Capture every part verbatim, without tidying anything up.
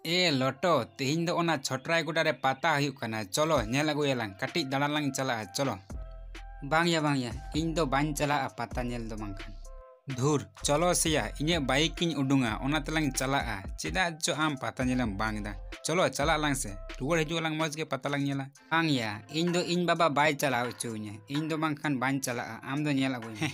ᱮ ᱞᱚᱴᱚ, ᱛᱮᱦᱮᱧ ᱫᱚ ᱚᱱᱟ ᱪᱷᱚᱴᱨᱟᱭ ᱜᱚᱰᱟ ᱨᱮ ᱯᱟᱛᱟ ᱦᱩᱭᱩᱜ ᱠᱟᱱᱟ, ᱪᱚᱞᱚ ᱧᱮᱞ ᱟᱹᱜᱩᱭᱟᱞᱟᱝ, ᱠᱟᱹᱴᱤᱡ ᱫᱟᱬᱟᱱ ᱞᱟᱝ ᱪᱟᱞᱟᱜᱼᱟ, ᱪᱚᱞᱚ᱾ ᱵᱟᱝ ᱭᱟ, ᱵᱟᱝ ᱭᱟ, ᱤᱧ ᱫᱚ ᱵᱟᱹᱧ ᱪᱟᱞᱟᱜᱼᱟ ᱯᱟᱛᱟ ᱧᱮᱞ ᱫᱚ ᱵᱟᱝᱠᱷᱟᱱ᱾ ᱫᱷᱩᱨ, ᱪᱚᱞᱚ ᱥᱮᱭᱟ, ᱤᱧᱟᱹᱜ ᱵᱟᱭᱤᱠ ᱤᱧ ᱩᱰᱩᱝᱟ, ᱚᱱᱟ ᱛᱮᱞᱟᱝ ᱪᱟᱞᱟᱜᱼᱟ᱾ ᱪᱮᱫᱟᱜ ᱪᱚ ᱟᱢ ᱯᱟᱛᱟ ᱧᱮᱞᱮᱢ ᱵᱟᱝ ᱮᱫᱟ? ᱪᱚᱞᱚ ᱪᱟᱞᱟᱜ ᱞᱟᱝ ᱥᱮ, ᱨᱩᱣᱟᱹᱲ ᱦᱤᱡᱩᱜ ᱟᱞᱟᱝ, ᱢᱚᱡᱽ ᱜᱮ ᱯᱟᱛᱟ ᱞᱟᱝ ᱧᱮᱞᱟ᱾ ᱵᱟᱝ ᱭᱟ, ᱤᱧ ᱫᱚ ᱤᱧ ᱵᱟᱵᱟ ᱵᱟᱭ ᱪᱟᱞᱟᱣ ᱦᱚᱪᱚᱣᱟᱹᱧᱟ, ᱤᱧ ᱫᱚ ᱵᱟᱝᱠᱷᱟᱱ ᱵᱟᱹᱧ ᱪᱟᱞᱟᱜᱼᱟ, ᱟᱢ ᱫᱚ ᱧᱮᱞ ᱟᱹᱜᱩᱭ ᱢᱮ᱾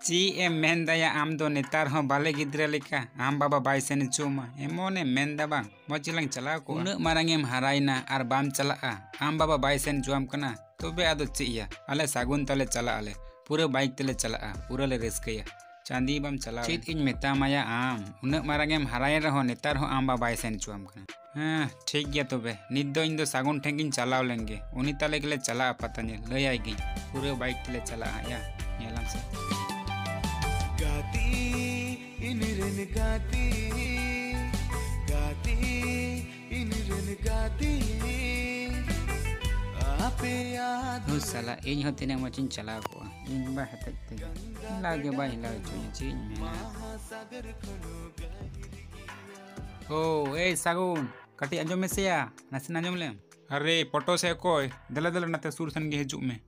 ᱪᱮᱫ ᱮᱢ ᱢᱮᱱ ᱫᱟᱭᱟ, ᱟᱢ ᱫᱚ ᱱᱮᱛᱟᱨ ᱦᱚᱸ ᱵᱟᱞᱮ ᱜᱤᱫᱽᱨᱟᱹ ᱞᱮᱠᱟ, ᱟᱢ ᱵᱟᱵᱟ ᱵᱟᱭ ᱥᱮᱱ ᱦᱚᱪᱚᱣᱟᱢᱟ, ᱮᱢᱚᱱ ᱮᱢ ᱢᱮᱱ ᱫᱟ ᱵᱟᱝ, ᱢᱚᱡᱽ ᱜᱮᱞᱟᱝ ᱪᱟᱞᱟᱣ ᱠᱚᱜᱼᱟ᱾ ᱩᱱᱟᱹᱜ ᱢᱟᱨᱟᱝ ᱮᱢ ᱦᱟᱨᱟᱭᱮᱱᱟ ᱟᱨ ᱵᱟᱢ ᱪᱟᱞᱟᱜᱼᱟ, ᱟᱢ ᱵᱟᱵᱟ ᱵᱟᱭ ᱥᱮᱱ ᱦᱚᱪᱚᱣᱟᱢ ᱠᱟᱱᱟ, ᱛᱚᱵᱮ ᱟᱫᱚ ᱪᱮᱫ ᱭᱟ, ᱟᱞᱮ ᱥᱟᱹᱜᱩᱱ ᱛᱟᱞᱮ ᱪᱟᱞᱟᱜ ᱟᱞᱮ, ᱯᱩᱨᱟᱹ ᱵᱟᱭᱤᱠ ᱛᱮᱞᱮ ᱪᱟᱞᱟᱜᱼᱟ, ᱯᱩᱨᱟᱹ ᱞᱮ ᱨᱟᱹᱥᱠᱟᱹᱭᱟ᱾ ᱪᱟᱸᱫᱤ ᱵᱟᱢ ᱪᱟᱞᱟᱣ ᱪᱮᱫ ᱮᱱ᱾ ᱤᱧ ᱢᱮᱛᱟᱢᱟᱭᱟ ᱟᱢ, ᱩᱱᱟᱹᱜ ᱢᱟᱨᱟᱝ ᱮᱢ ᱦᱟᱨᱟᱭᱮᱱ ᱨᱮᱦᱚᱸ ᱱᱮᱛᱟᱨ ᱦᱚᱸ ᱟᱢ ᱵᱟᱵᱟ ᱵᱟᱭ ᱥᱮᱱ ᱦᱚᱪᱚᱣᱟᱢ ᱠᱟᱱᱟ᱾ ᱦᱮᱸ, ᱴᱷᱤᱠ ᱜᱮᱭᱟ ᱛᱚᱵᱮ, ᱱᱤᱛ ᱫᱚ ᱤᱧ ᱫᱚ ᱥᱟᱹᱜᱩᱱ ᱴᱷᱮᱱ ᱜᱤᱧ ᱪᱟᱞᱟᱣ ᱞᱮᱱ ᱜᱮ, ᱩᱱᱤ ᱛᱟᱞᱮ ᱜᱮᱞᱮ ᱪᱟᱞᱟᱜᱼᱟ ᱯᱟᱛᱟ ᱧᱮᱞ, ᱞᱟᱹᱭᱟᱭ ᱜᱤᱧ, ᱯᱩᱨᱟᱹ ᱵᱟᱭᱤᱠ ᱛᱮᱞᱮ ᱪᱟᱞᱟᱜᱼᱟ ᱭᱟ, ᱧᱮᱞᱟᱢ ᱥᱮ᱾ ᱜᱟᱛᱮ, ᱤᱧ ᱨᱮᱱ ᱜᱟᱛᱮ, ᱜᱟᱛᱮ, ᱤᱧ ᱨᱮᱱ ᱜᱟᱛᱮ, ᱟᱯᱮᱭᱟᱜ ᱦᱩᱸ ᱥᱟᱞᱟ, ᱤᱧ ᱦᱚᱸ ᱛᱤᱱᱟᱹᱜ ᱢᱚᱡᱽ ᱤᱧ ᱪᱟᱞᱟᱣ ᱠᱚᱜᱼᱟ, ᱤᱧ ᱵᱟ ᱦᱚᱛᱮᱡ ᱛᱮᱜᱮ᱾ ᱦᱤᱞᱟᱹᱣ ᱜᱮ ᱵᱟᱭ ᱦᱤᱞᱟᱹᱣ ᱦᱚᱪᱚᱧᱟ, ᱪᱮᱫ ᱤᱧ ᱢᱮᱱᱟ᱾ ᱳ, ᱮᱭ ᱥᱟᱹᱜᱩᱱ, ᱠᱟᱹᱴᱤᱡ ᱟᱸᱡᱚᱢ ᱢᱮᱥᱮᱭᱟ, ᱱᱟᱥᱮ ᱟᱸᱡᱚᱢ ᱞᱮᱢ᱾ ᱟᱨᱮ ᱯᱚᱴᱚ ᱥᱮ ᱚᱠᱚᱭ? ᱫᱮᱞᱟ ᱫᱮᱞᱟ ᱱᱟᱛᱮ ᱥᱩᱨ ᱥᱮᱱ ᱜᱮ ᱦᱤᱡᱩᱜ ᱢᱮ᱾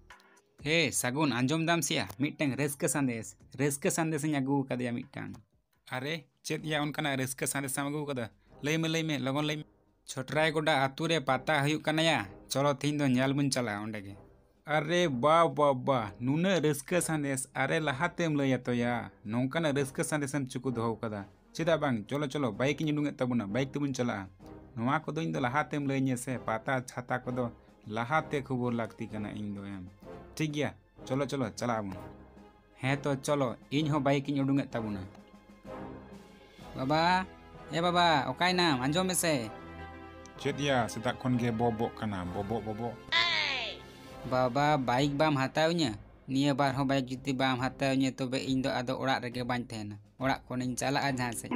ᱦᱮ ᱥᱟᱹᱜᱩᱱ, ᱟᱸᱡᱚᱢ ᱫᱟᱢ ᱥᱮᱭᱟ? ᱢᱤᱫᱴᱟᱝ ᱨᱟᱹᱥᱠᱟᱹ ᱥᱟᱸᱫᱮᱥ, ᱨᱟᱹᱥᱠᱟᱹ ᱥᱟᱸᱫᱮᱥ ᱤᱧ ᱟᱹᱜᱩ ᱟᱠᱟᱫᱮᱭᱟ ᱢᱤᱫᱴᱟᱝ᱾ ᱟᱨᱮ, ᱪᱮᱫ ᱭᱟ ᱚᱱᱠᱟᱱᱟᱜ ᱨᱟᱹᱥᱠᱟᱹ ᱥᱟᱸᱫᱮᱥ ᱮᱢ ᱟᱹᱜᱩ ᱟᱠᱟᱫᱟ? ᱞᱟᱹᱭ ᱢᱮ, ᱞᱟᱹᱭ ᱢᱮ, ᱞᱚᱜᱚᱱ ᱞᱟᱹᱭ ᱢᱮ᱾ ᱪᱷᱚᱴᱨᱟᱭ ᱜᱚᱰᱟ ᱟᱛᱳ ᱨᱮ ᱯᱟᱛᱟ ᱦᱩᱭᱩᱜ ᱠᱟᱱᱟ ᱭᱟ, ᱪᱚᱞᱚ ᱛᱮᱦᱮᱧ ᱫᱚ ᱧᱮᱞ ᱵᱚᱱ ᱪᱟᱞᱟᱜᱼᱟ ᱚᱸᱰᱮ ᱜᱮ᱾ ᱟᱨᱮ ᱵᱟ ᱵᱟ ᱵᱟ, ᱱᱩᱱᱟᱹᱜ ᱨᱟᱹᱥᱠᱟᱹ ᱥᱟᱸᱫᱮᱥ, ᱟᱨᱮ ᱞᱟᱦᱟᱛᱮᱢ ᱞᱟᱹᱭᱟ ᱛᱚ ᱭᱟ, ᱱᱚᱝᱠᱟᱱᱟᱜ ᱨᱟᱹᱥᱠᱟᱹ ᱥᱟᱸᱫᱮᱥ ᱮᱢ ᱪᱩᱠᱩ ᱫᱚᱦᱚ ᱠᱟᱫᱟ᱾ ᱪᱮᱫᱟᱜ ᱵᱟᱝ, ᱪᱚᱞᱚ ᱪᱚᱞᱚ, ᱵᱟᱭᱤᱠ ᱤᱧ ᱩᱰᱩᱝᱮᱫ ᱛᱟᱵᱚᱱᱟ, ᱵᱟᱭᱤᱠ ᱛᱮᱵᱚᱱ ᱪᱟᱞᱟᱜᱼᱟ᱾ ᱱᱚᱣᱟ ᱠᱚᱫᱚ ᱤᱧ ᱫᱚ ᱞᱟᱦᱟᱛᱮᱢ ᱞᱟᱹᱭᱟᱹᱧᱟ ᱥᱮ, ᱯᱟᱛᱟ ᱪᱷᱟᱛᱟ ᱠᱚᱫᱚ ᱞᱟᱦᱟᱛᱮ ᱠᱷᱚᱵᱚᱨ ᱞᱟᱹᱠᱛᱤ ᱠᱟᱱᱟ ᱤᱧ ᱫᱚ ᱮᱢ᱾ ᱴᱷᱤᱠ ᱜᱮᱭᱟ, ᱪᱚᱞᱚ ᱪᱚᱞᱚ, ᱪᱟᱞᱟᱜ ᱟᱵᱚᱱ᱾ ᱦᱮᱸ ᱛᱚ ᱪᱚᱞᱚ, ᱤᱧ ᱦᱚᱸ ᱵᱟᱭᱤᱠ ᱤᱧ ᱩᱰᱩᱝᱮᱫ ᱛᱟᱵᱚᱱᱟ᱾ ᱵᱟᱵᱟ, ᱮ ᱵᱟᱵᱟ, ᱚᱠᱟᱭᱱᱟᱢ? ᱟᱸᱡᱚᱢ ᱢᱮᱥᱮ᱾ ᱪᱮᱫ ᱭᱟ, ᱥᱮᱛᱟᱜ ᱠᱷᱚᱱ ᱜᱮ ᱵᱚᱵᱚᱜ ᱠᱟᱱᱟ, ᱵᱚᱵᱚᱜ ᱵᱚᱵᱚᱜ᱾ ᱵᱟᱵᱟ, ᱵᱟᱭᱤᱠ ᱵᱟᱢ ᱦᱟᱛᱟᱣ ᱤᱧᱟᱹ? ᱱᱤᱭᱟᱹ ᱵᱟᱨ ᱦᱚᱸ ᱵᱟᱭᱤᱠ ᱡᱩᱫᱤ ᱵᱟᱢ ᱦᱟᱛᱟᱣ ᱤᱧᱟᱹ, ᱛᱚᱵᱮ ᱤᱧ ᱫᱚ ᱟᱫᱚ ᱚᱲᱟᱜ ᱨᱮᱜᱮ ᱵᱟᱹᱧ ᱛᱟᱦᱮᱱᱟ, ᱚᱲᱟᱜ ᱠᱷᱚᱱᱤᱧ ᱪᱟᱞᱟᱜᱼᱟ ᱡᱟᱦᱟᱸ ᱥᱮᱫ᱾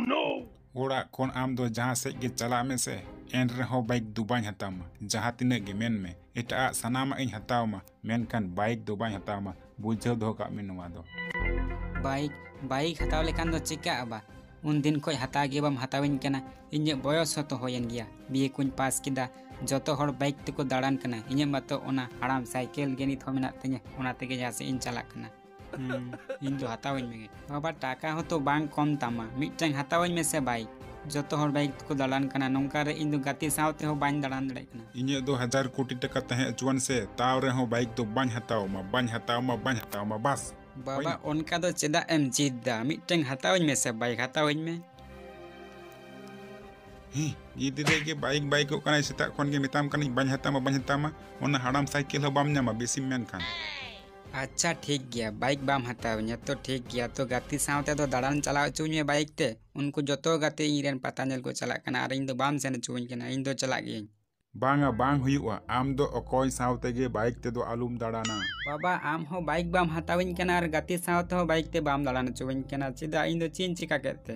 ᱚᱲᱟᱜ ᱠᱷᱚᱱ ᱟᱢ ᱫᱚ ᱡᱟᱦᱟᱸ ᱥᱮᱫ ᱜᱮ ᱪᱟᱞᱟᱜ ᱢᱮᱥᱮ, ᱮᱱ ᱨᱮᱦᱚᱸ ᱵᱟᱭᱤᱠ ᱫᱚ ᱵᱟᱹᱧ ᱦᱟᱛᱟᱣ ᱟᱢᱟ, ᱡᱟᱦᱟᱸ ᱛᱤᱱᱟᱹᱜ ᱜᱮ ᱢᱮᱱ ᱢᱮ, ᱮᱴᱟᱜ ᱥᱟᱱᱟᱢᱟᱜ ᱤᱧ ᱦᱟᱛᱟᱣ ᱟᱢᱟ, ᱢᱮᱱᱠᱷᱟᱱ ᱵᱟᱭᱤᱠ ᱫᱚ ᱵᱟᱹᱧ ᱦᱟᱛᱟᱣ ᱟᱢᱟ, ᱵᱩᱡᱷᱟᱹᱣ ᱫᱚᱦᱚ ᱠᱟᱜ ᱢᱮ ᱱᱚᱣᱟ ᱫᱚ᱾ ᱵᱟᱭᱤᱠ, ᱵᱟᱭᱤᱠ ᱦᱟᱛᱟᱣ ᱞᱮᱠᱷᱟᱱ ᱫᱚ ᱪᱤᱠᱟᱹᱜᱼᱟ ᱵᱟ? ᱩᱱᱫᱤᱱ ᱠᱷᱚᱡ ᱦᱟᱛᱟᱣ ᱜᱮ ᱵᱟᱢ ᱦᱟᱛᱟᱣᱟᱹᱧ ᱠᱟᱱᱟ᱾ ᱤᱧᱟᱹᱜ ᱵᱚᱭᱚᱥ ᱦᱚᱸ ᱛᱚ ᱦᱩᱭᱮᱱ ᱜᱮᱭᱟ, ᱵᱤᱭᱮ ᱠᱚᱧ ᱯᱟᱥ ᱠᱮᱫᱟ, ᱡᱚᱛᱚ ᱦᱚᱲ ᱵᱟᱭᱤᱠ ᱛᱮᱠᱚ ᱫᱟᱬᱟᱱ ᱠᱟᱱᱟ, ᱤᱧᱟᱹᱜ ᱢᱟᱛᱚ ᱚᱱᱟ ᱦᱟᱲᱟᱢ ᱥᱟᱭᱠᱮᱞ ᱜᱮ ᱱᱤᱛ ᱦᱚᱸ ᱢᱮᱱᱟᱜ ᱛᱤᱧᱟᱹ, ᱚᱱᱟ ᱛᱮᱜᱮ ᱡᱟᱦᱟᱸ ᱥᱮᱫ ᱤᱧ ᱪᱟᱞᱟᱜ ᱠᱟᱱᱟ᱾ ᱦᱩᱸ, ᱤᱧ ᱫᱚ ᱦᱟᱛᱟᱣᱟᱹᱧ ᱢᱮᱜᱮ᱾ ᱵᱟᱵᱟ, ᱴᱟᱠᱟ ᱦᱚᱸ ᱛᱚ ᱵᱟᱝ ᱠᱚᱢ ᱛᱟᱢᱟ, ᱢᱤᱫᱴᱟᱝ ᱦᱟᱛᱟᱣᱟᱹᱧ ᱢᱮᱥᱮ ᱵᱟᱭᱤᱠ᱾ ᱡᱚᱛᱚ ᱦᱚᱲ ᱵᱟᱭᱤᱠ ᱛᱮᱠᱚ ᱫᱟᱬᱟᱱ ᱠᱟᱱᱟ, ᱱᱚᱝᱠᱟ ᱨᱮ ᱤᱧ ᱫᱚ ᱜᱟᱛᱮ ᱥᱟᱶ ᱛᱮᱦᱚᱸ ᱵᱟᱹᱧ ᱫᱟᱬᱟᱱ ᱫᱟᱲᱮᱭᱟᱜ ᱠᱟᱱᱟ᱾ ᱤᱧᱟᱹᱜ ᱫᱚ ᱦᱟᱡᱟᱨ ᱠᱳᱴᱤ ᱴᱟᱠᱟ ᱛᱟᱦᱮᱸ ᱦᱚᱪᱚᱣᱟᱱ ᱥᱮ, ᱛᱟᱣ ᱨᱮᱦᱚᱸ ᱵᱟᱭᱤᱠ ᱫᱚ ᱵᱟᱹᱧ ᱦᱟᱛᱟᱣ ᱟᱢᱟ, ᱵᱟᱹᱧ ᱦᱟᱛᱟᱣ ᱟᱢᱟ, ᱵᱟᱹᱧ ᱦᱟᱛᱟᱣ ᱟᱢᱟ, ᱵᱟᱥ᱾ ᱵᱟᱵᱟ, ᱦᱩᱭᱱᱟ᱾ ᱚᱱᱠᱟ ᱫᱚ ᱪᱮᱫᱟᱜ ᱮᱢ ᱡᱤᱫ ᱫᱟ? ᱢᱤᱫᱴᱟᱝ ᱦᱟᱛᱟᱣᱟᱹᱧ ᱢᱮᱥᱮ ᱵᱟᱭᱤᱠ, ᱦᱟᱛᱟᱣᱟᱹᱧ ᱢᱮ᱾ ᱦᱮᱸ, ᱜᱤᱫᱽᱨᱟᱹ ᱜᱮ ᱵᱟᱭᱤᱠ ᱵᱟᱭᱤᱠᱚᱜ ᱠᱟᱱᱟᱭ, ᱥᱮᱛᱟᱜ ᱠᱷᱚᱱ ᱜᱮ ᱢᱮᱛᱟᱢ ᱠᱟᱱᱟᱹᱧ ᱵᱟᱹᱧ ᱦᱟᱛᱟᱣ ᱟᱢᱟ, ᱵᱟᱹᱧ ᱦᱟᱛᱟᱣ ᱟᱢᱟ᱾ ᱚᱱᱟ ᱦᱟᱲᱟᱢ ᱥᱟᱭᱠᱮᱞ ᱦᱚᱸ ᱵᱟᱢ ᱧᱟᱢᱟ ᱵᱮᱥᱤᱢ ᱢᱮᱱ ᱠᱷᱟᱱ᱾ ᱟᱪᱪᱷᱟ ᱴᱷᱤᱠ ᱜᱮᱭᱟ, ᱵᱟᱭᱤᱠ ᱵᱟᱢ ᱦᱟᱛᱟᱣᱟᱹᱧᱟ ᱛᱚ ᱴᱷᱤᱠ ᱜᱮᱭᱟ, ᱛᱚ ᱜᱟᱛᱮ ᱥᱟᱶᱛᱮ ᱫᱚ ᱫᱟᱬᱟᱱ ᱪᱟᱞᱟᱣ ᱦᱚᱪᱚᱧ ᱢᱮ ᱵᱟᱭᱤᱠ ᱛᱮ᱾ ᱩᱱᱠᱩ ᱡᱚᱛᱚ ᱜᱟᱛᱮ ᱤᱧ ᱨᱮᱱ ᱯᱟᱛᱟ ᱧᱮᱞ ᱠᱚ ᱪᱟᱞᱟᱜ ᱠᱟᱱᱟ ᱟᱨ ᱤᱧ ᱫᱚ ᱵᱟᱢ ᱥᱮᱱ ᱦᱚᱪᱚᱣᱟᱹᱧ ᱠᱟᱱᱟ, ᱤᱧ ᱫᱚ ᱪᱟᱞᱟᱜ ᱜᱤᱭᱟᱹᱧ᱾ ᱵᱟᱝᱟ, ᱵᱟᱝ ᱦᱩᱭᱩᱜᱼᱟ, ᱟᱢ ᱫᱚ ᱚᱠᱚᱭ ᱥᱟᱶ ᱛᱮᱜᱮ ᱵᱟᱭᱤᱠ ᱛᱮᱫᱚ ᱟᱞᱚᱢ ᱫᱟᱬᱟᱱᱟ᱾ ᱵᱟᱵᱟ, ᱟᱢ ᱦᱚᱸ ᱵᱟᱭᱤᱠ ᱵᱟᱢ ᱦᱟᱛᱟᱣᱟᱹᱧ ᱠᱟᱱᱟ ᱟᱨ ᱜᱟᱛᱮ ᱥᱟᱶ ᱛᱮᱦᱚᱸ ᱵᱟᱭᱤᱠ ᱛᱮ ᱵᱟᱢ ᱫᱟᱬᱟᱱ ᱦᱚᱪᱚᱣᱟᱹᱧ ᱠᱟᱱᱟ, ᱪᱮᱫᱟᱜ? ᱤᱧ ᱫᱚ ᱪᱮᱫ ᱤᱧ ᱪᱤᱠᱟ ᱠᱮᱫ ᱛᱮ?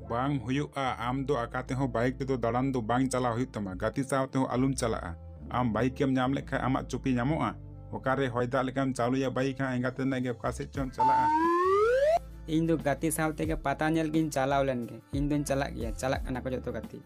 ᱵᱟᱝ ᱦᱩᱭᱩᱜᱼᱟ, ᱟᱢ ᱫᱚ ᱟᱠᱟ ᱛᱮᱦᱚᱸ ᱵᱟᱭᱤᱠ ᱛᱮᱫᱚ ᱫᱟᱬᱟᱱ ᱫᱚ ᱵᱟᱝ ᱪᱟᱞᱟᱣ ᱦᱩᱭᱩᱜ ᱛᱟᱢᱟ, ᱜᱟᱛᱮ ᱥᱟᱶ ᱛᱮᱦᱚᱸ ᱟᱞᱚᱢ ᱪᱟᱞᱟᱜᱼᱟ᱾ ᱟᱢ ᱵᱟᱭᱤᱠ ᱮᱢ ᱧᱟᱢ ᱞᱮᱠᱷᱟᱱ ᱟᱢᱟᱜ ᱪᱩᱯᱤ ᱧᱟᱢᱚᱜᱼᱟ? ᱚᱠᱟᱨᱮ ᱦᱚᱭ ᱫᱟᱜ ᱞᱮᱠᱟᱢ ᱪᱟᱹᱞᱩᱭᱟ ᱵᱟᱭᱤᱠ ᱦᱟᱸᱜ, ᱮᱸᱜᱟᱛᱮ ᱨᱮᱱᱟᱜ ᱜᱮ ᱚᱠᱟ ᱥᱮᱫ ᱪᱚᱢ ᱪᱟᱞᱟᱜᱼᱟ? ᱤᱧ ᱫᱚ ᱜᱟᱛᱮ ᱥᱟᱶ ᱛᱮᱜᱮ ᱯᱟᱛᱟ ᱧᱮᱞ ᱜᱤᱧ ᱪᱟᱞᱟᱣ ᱞᱮᱱ ᱜᱮ, ᱤᱧ ᱫᱚᱧ ᱪᱟᱞᱟᱜ ᱜᱮᱭᱟ, ᱪᱟᱞᱟᱜ ᱠᱟᱱᱟ ᱠᱚ ᱡᱚᱛᱚ ᱜᱟᱛᱮ᱾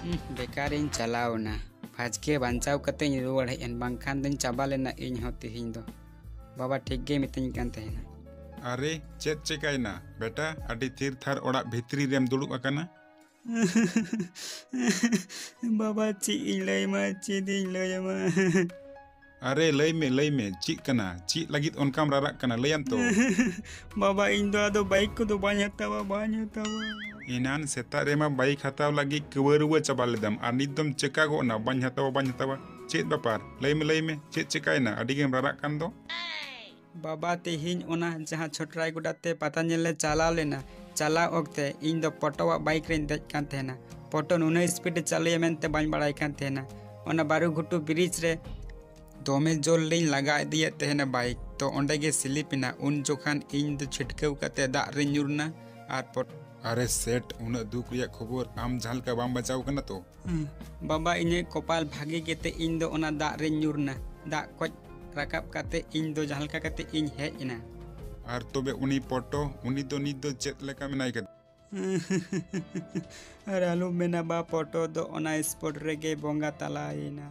ᱩᱸᱦ, ᱵᱮᱠᱟᱨᱤᱧ ᱪᱟᱞᱟᱣ ᱮᱱᱟ᱾ ᱵᱷᱟᱡᱽᱠᱮ ᱵᱟᱧᱪᱟᱣ ᱠᱟᱛᱮᱧ ᱨᱩᱣᱟᱹᱲ ᱦᱮᱡ ᱮᱱ, ᱵᱟᱝᱠᱷᱟᱱ ᱫᱚᱧ ᱪᱟᱵᱟ ᱞᱮᱱᱟ ᱤᱧ ᱦᱚᱸ ᱛᱮᱦᱮᱧ ᱫᱚ᱾ ᱵᱟᱵᱟ ᱴᱷᱤᱠ ᱜᱮᱭ ᱢᱤᱛᱟᱹᱧ ᱠᱟᱱ ᱛᱟᱦᱮᱱᱟ᱾ ᱟᱨᱮ, ᱪᱮᱫ ᱪᱮᱠᱟᱭᱮᱱᱟ ᱵᱮᱴᱟ? ᱟᱹᱰᱤ ᱛᱷᱤᱨ ᱛᱷᱟᱨ ᱚᱲᱟᱜ ᱵᱷᱤᱛᱨᱤ ᱨᱮᱢ ᱫᱩᱲᱩᱵ ᱟᱠᱟᱱᱟ᱾ ᱵᱟᱵᱟ, ᱪᱮᱫ ᱤᱧ ᱞᱟᱹᱭᱟᱢᱟ, ᱪᱮᱫ ᱤᱧ ᱞᱟᱹᱭᱟᱢᱟ? ᱟᱨᱮ, ᱞᱟᱹᱭ ᱢᱮ, ᱞᱟᱹᱭ ᱢᱮ, ᱪᱮᱫ ᱠᱟᱱᱟ? ᱪᱮᱫ ᱞᱟᱹᱜᱤᱫ ᱚᱱᱠᱟᱢ ᱨᱟᱨᱟᱜ ᱠᱟᱱᱟ? ᱞᱟᱹᱭᱟᱢ ᱛᱚ᱾ ᱵᱟᱵᱟ, ᱤᱧ ᱫᱚ ᱟᱫᱚ ᱵᱟᱭᱤᱠ ᱠᱚᱫᱚ ᱵᱟᱹᱧ ᱦᱟᱛᱟᱣᱟ, ᱵᱟᱹᱧ ᱦᱟᱛᱟᱣᱟ᱾ ᱮᱱᱟᱱ ᱥᱮᱛᱟᱜ ᱨᱮᱢᱟ ᱵᱟᱭᱤᱠ ᱦᱟᱛᱟᱣ ᱞᱟᱹᱜᱤᱫ ᱠᱟᱹᱣᱟᱹ ᱨᱩᱣᱟᱹ ᱪᱟᱵᱟ ᱞᱮᱫᱟᱢ, ᱟᱨ ᱱᱤᱛ ᱫᱚᱢ ᱪᱮᱠᱟ ᱜᱚᱫ ᱱᱟ? ᱵᱟᱹᱧ ᱦᱟᱛᱟᱣᱟ, ᱵᱟᱹᱧ ᱦᱟᱛᱟᱣᱟ᱾ ᱪᱮᱫ ᱵᱮᱯᱟᱨ? ᱞᱟᱹᱭ ᱢᱮ, ᱞᱟᱹᱭ ᱢᱮ, ᱪᱮᱫ ᱪᱮᱠᱟᱭᱮᱱᱟ? ᱟᱹᱰᱤ ᱜᱮᱢ ᱨᱟᱨᱟᱜ ᱠᱟᱱ ᱫᱚ᱾ ᱵᱟᱵᱟ, ᱛᱮᱦᱮᱧ ᱚᱱᱟ ᱡᱟᱦᱟᱸ ᱪᱷᱚᱴᱨᱟᱭ ᱜᱚᱰᱟ ᱛᱮ ᱯᱟᱛᱟ ᱧᱮᱞ ᱞᱮ ᱪᱟᱞᱟᱣ ᱞᱮᱱᱟ, ᱪᱟᱞᱟᱣ ᱚᱠᱛᱮ ᱤᱧ ᱫᱚ ᱯᱚᱴᱚᱣᱟᱜ ᱵᱟᱭᱤᱠ ᱨᱮᱧ ᱫᱮᱡ ᱠᱟᱱ ᱛᱟᱦᱮᱱᱟ᱾ ᱯᱚᱴᱚ ᱱᱩᱱᱟᱹᱜ ᱥᱯᱤᱰ ᱮ ᱪᱟᱹᱞᱩᱭᱟ ᱢᱮᱱᱛᱮ ᱵᱟᱹᱧ ᱵᱟᱲᱟᱭ ᱠᱟᱱ ᱛᱟᱦᱮᱱᱟ᱾ ᱚᱱᱟ ᱵᱟᱹᱨᱩ ᱜᱷᱩᱴᱩ ᱵᱨᱤᱡᱽ ᱨᱮ ᱫᱚᱢᱮ ᱡᱳᱨ ᱞᱤᱧ ᱞᱟᱜᱟ ᱤᱫᱤᱭᱮᱫ ᱛᱟᱦᱮᱱᱟ ᱵᱟᱭᱤᱠ, ᱛᱚ ᱚᱸᱰᱮ ᱜᱮ ᱥᱤᱞᱤᱯ ᱮᱱᱟ᱾ ᱩᱱ ᱡᱚᱠᱷᱟᱱ ᱤᱧ ᱫᱚ ᱪᱷᱤᱴᱠᱟᱹᱣ ᱠᱟᱛᱮ ᱫᱟᱜ ᱨᱮᱧ ᱧᱩᱨ ᱮᱱᱟ᱾ ᱟᱨ ᱯᱚᱴ- ᱟᱨᱮ ᱥᱮᱴ, ᱩᱱᱟᱹᱜ ᱫᱩᱠ ᱨᱮᱭᱟᱜ ᱠᱷᱚᱵᱚᱨ ᱟᱢ ᱡᱟᱦᱟᱸ ᱞᱮᱠᱟ ᱵᱟᱢ ᱵᱟᱡᱟᱣ ᱠᱟᱱᱟ ᱛᱚ? ᱦᱩᱸ, ᱵᱟᱵᱟ, ᱤᱧᱟᱹᱜ ᱠᱚᱯᱟᱞ ᱵᱷᱟᱜᱮ ᱜᱮᱛᱮ ᱤᱧ ᱫᱚ ᱚᱱᱟ ᱫᱟᱜ ᱨᱮᱧ ᱧᱩᱨ ᱮᱱᱟ᱾ ᱫᱟᱜ ᱠᱷᱚᱡ ᱨᱟᱠᱟᱵ ᱠᱟᱛᱮ ᱤᱧ ᱫᱚ ᱡᱟᱦᱟᱸ ᱞᱮᱠᱟ ᱠᱟᱛᱮ ᱤᱧ ᱦᱮᱡ ᱮᱱᱟ᱾ ᱟᱨ ᱛᱚᱵᱮ ᱩᱱᱤ ᱯᱚᱴᱚ, ᱩᱱᱤ ᱫᱚ ᱱᱤᱛ ᱫᱚ ᱪᱮᱫ ᱞᱮᱠᱟ ᱢᱮᱱᱟᱭ ᱠᱟᱫᱮᱭᱟ? ᱟᱨ ᱟᱞᱚᱢ ᱢᱮᱱᱟ ᱵᱟ, ᱯᱚᱴᱚ ᱫᱚ ᱚᱱᱟ ᱥᱯᱚᱴ ᱨᱮᱜᱮ ᱵᱚᱸᱜᱟ ᱛᱟᱞᱟᱭᱮᱱᱟ᱾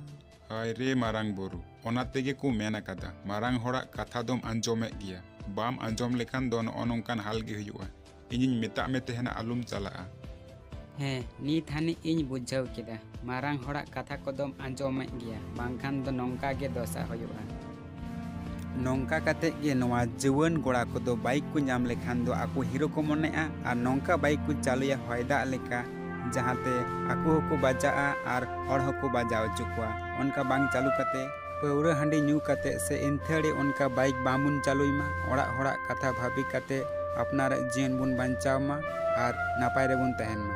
ᱦᱟᱭ ᱨᱮ ᱢᱟᱨᱟᱝ ᱵᱩᱨᱩ, ᱚᱱᱟ ᱛᱮᱜᱮ ᱠᱚ ᱢᱮᱱ ᱟᱠᱟᱫᱟ, ᱢᱟᱨᱟᱝ ᱦᱚᱲᱟᱜ ᱠᱟᱛᱷᱟ ᱫᱚᱢ ᱟᱸᱡᱚᱢᱮᱫ ᱜᱮᱭᱟ᱾ ᱵᱟᱢ ᱟᱸᱡᱚᱢ ᱞᱮᱠᱷᱟᱱ ᱫᱚ ᱱᱚᱜᱼᱚ ᱱᱚᱝᱠᱟᱱ ᱦᱟᱞ ᱜᱮ ᱦᱩᱭᱩᱜᱼᱟ᱾ ᱤᱧᱤᱧ ᱢᱮᱛᱟᱜ ᱢᱮ ᱛᱟᱦᱮᱱᱟ, ᱟᱞᱚᱢ ᱪᱟᱞᱟᱜᱼᱟ᱾ ᱦᱮᱸ, ᱱᱤᱛ ᱦᱟᱹᱱᱤᱡ ᱤᱧ ᱵᱩᱡᱷᱟᱹᱣ ᱠᱮᱫᱟ, ᱢᱟᱨᱟᱝ ᱦᱚᱲᱟᱜ ᱠᱟᱛᱷᱟ ᱠᱚᱫᱚᱢ ᱟᱸᱡᱚᱢᱮᱫ ᱜᱮᱭᱟ, ᱵᱟᱝᱠᱷᱟᱱ ᱫᱚ ᱱᱚᱝᱠᱟ ᱜᱮ ᱫᱚᱥᱟ ᱦᱩᱭᱩᱜᱼᱟ᱾ ᱱᱚᱝᱠᱟ ᱠᱟᱛᱮ ᱜᱮ ᱱᱚᱣᱟ ᱡᱩᱣᱟᱹᱱ ᱠᱚᱲᱟ ᱠᱚᱫᱚ ᱵᱟᱭᱤᱠ ᱠᱚ ᱧᱟᱢ ᱞᱮᱠᱷᱟᱱ ᱫᱚ ᱟᱠᱚ ᱦᱤᱨᱳ ᱠᱚ ᱢᱚᱱᱮᱜᱼᱟ, ᱟᱨ ᱱᱚᱝᱠᱟ ᱵᱟᱭᱤᱠ ᱠᱚ ᱪᱟᱹᱞᱩᱭᱟ ᱦᱚᱭ ᱫᱟᱜ ᱞᱮᱠᱟ, ᱡᱟᱦᱟᱸᱛᱮ ᱟᱠᱚ ᱦᱚᱸᱠᱚ ᱵᱟᱡᱟᱜᱼᱟ ᱟᱨ ᱦᱚᱲ ᱦᱚᱸᱠᱚ ᱵᱟᱡᱟᱣ ᱦᱚᱪᱚ ᱠᱚᱣᱟ᱾ ᱚᱱᱠᱟ ᱵᱟᱝ ᱪᱟᱹᱞᱩ ᱠᱟᱛᱮ ᱯᱟᱹᱣᱨᱟᱹ ᱦᱟᱺᱰᱤ ᱧᱩ ᱠᱟᱛᱮ ᱥᱮ ᱟᱹᱛᱷᱟᱹᱲᱤ ᱚᱱᱠᱟ ᱵᱟᱭᱤᱠ ᱵᱟᱝᱵᱚᱱ ᱪᱟᱹᱞᱩᱭ ᱢᱟ᱾ ᱚᱲᱟᱜ ᱦᱚᱲᱟᱜ ᱠᱟᱛᱷᱟ ᱵᱷᱟᱹᱵᱤ ᱠᱟᱛᱮ ᱟᱯᱱᱟᱨᱟᱜ ᱡᱤᱭᱚᱱ ᱵᱚᱱ ᱵᱟᱧᱪᱟᱣ ᱢᱟ ᱟᱨ ᱱᱟᱯᱟᱭ ᱨᱮᱵᱚᱱ ᱛᱟᱦᱮᱱ ᱢᱟ᱾